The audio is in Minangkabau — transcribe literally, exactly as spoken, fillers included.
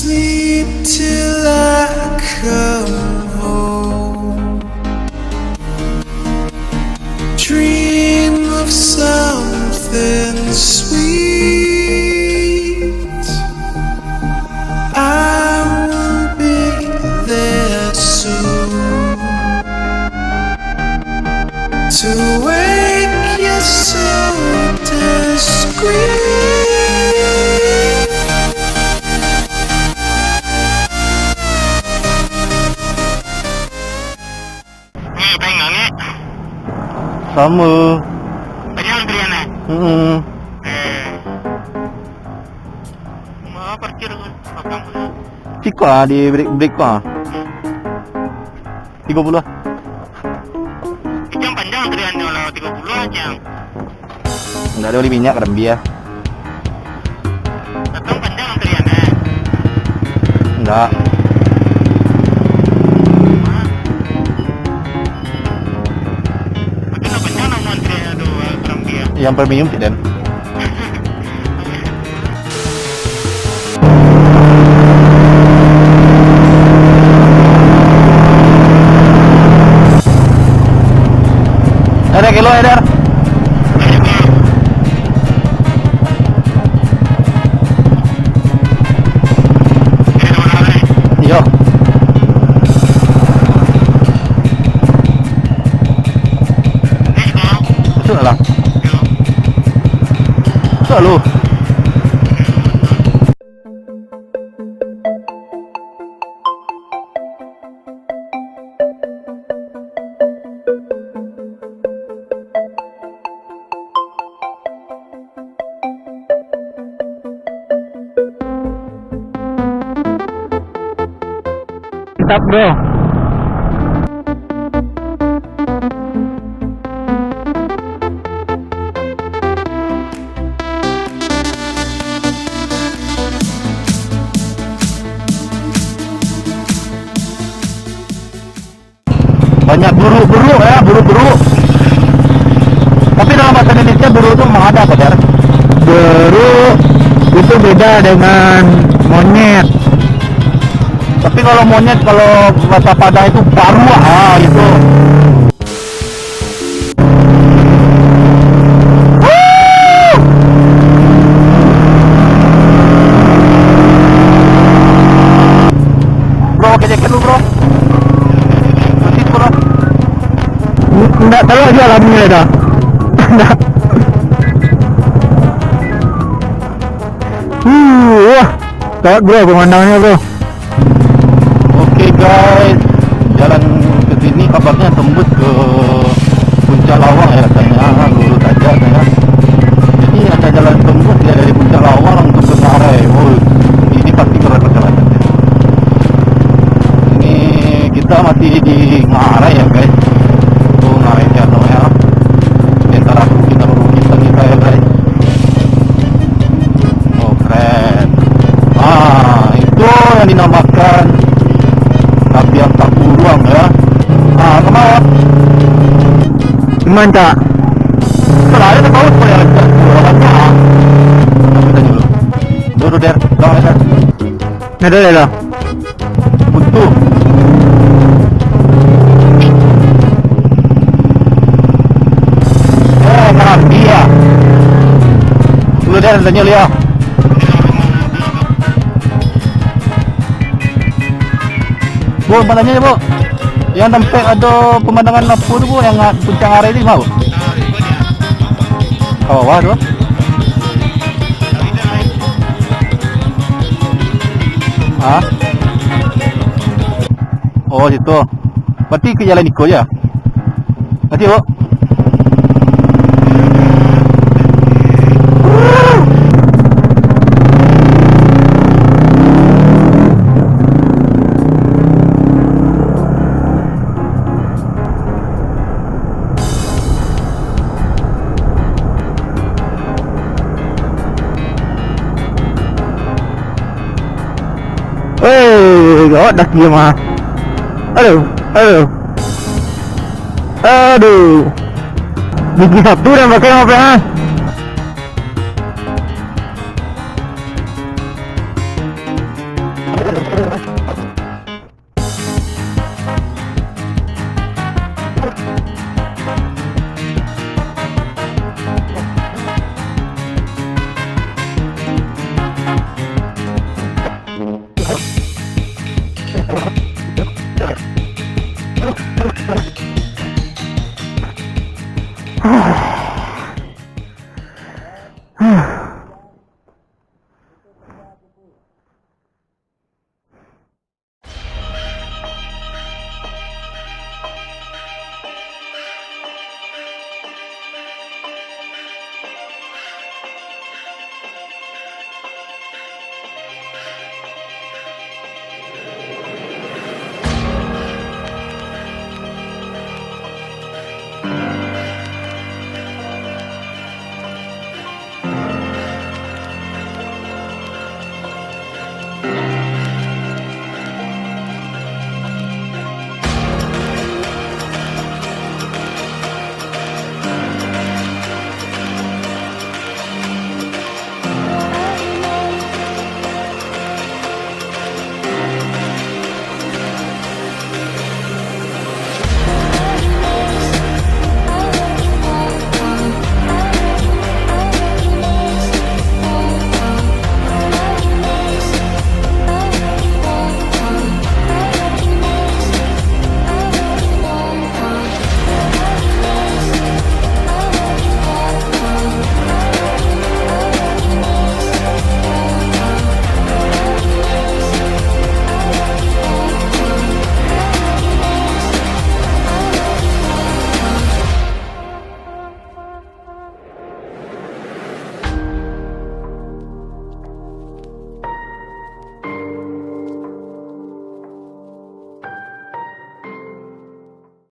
Sleep till I come home. Dream of something sweet. I will be there soon to wake you so discreet. Eh, Bang Nani. Sama. Banyak antrian, eh? Mm-mm. Eh. Rumah parkir tu, belakang tu. Siko ah, di break, break ko ah. Tigo puluah. Jam panjang antriannyo lah, tigo puluah jam. Ndak ado oli minyak, karambia. Datang panjang antrian, eh? Ndak. Hah? Makin panjang namo antrian tu, eh, karambia. Yang premium, cik den. Ada kilo, ada. Iyo. Masuk lah. Masuk lu. Mantap, bro. Banyak buruk-buruk ya, buruk-buruk. Tapi dalam bahasa Indonesia buruk tu memang ada, Koder. Buruk itu beda dengan monyet. Tapi kalau monyet, kalau bahasa Padang itu baruak, ah, itu. Bro, pakai jaket lu, bro. Putih, bro. Ndak tahu aja alamnya dah. Ndak. Uh, wah. Kawat, bro, pemandangannya, bro. Oke, guys, jalan ke sini kabarnya tembus ke Puncak Lawang ya, katanya, lurus aja katanya. Jadi ada jalan tembus ya dari Puncak Lawang untuk ke Ngarai. Oh, ini pasti berat perjalanan. Ini kita masih di Ngarai ya, guys. Oh, Ngarai Kiano ya. Di antara bukit, apa bukit kita ya, guys. Oh, keren. Ah, itu yang dinamakan Kapiang Takuruang ya. Ah, kemana? Mantap. Selalu tahu saya ada orangnya. Kita dulu. Dulu, Der. Doang, Der. Nada lela. Utuh. Eh, karambia. Lu, dia tanya liau. Bu, mau tanya, Bu. Yang tempat ada pemandangan apa tu, Bu, yang nga-, Puncak Ngarai tu, di mana, Bu? Ka bawah tu. Ha? Oh, situ. Berarti ke jalan iko je. Nanti, Bu. Eh, gawat dah kira mah. Aduh, aduh. Aduh. Gigi satu dah pakai apa, ha?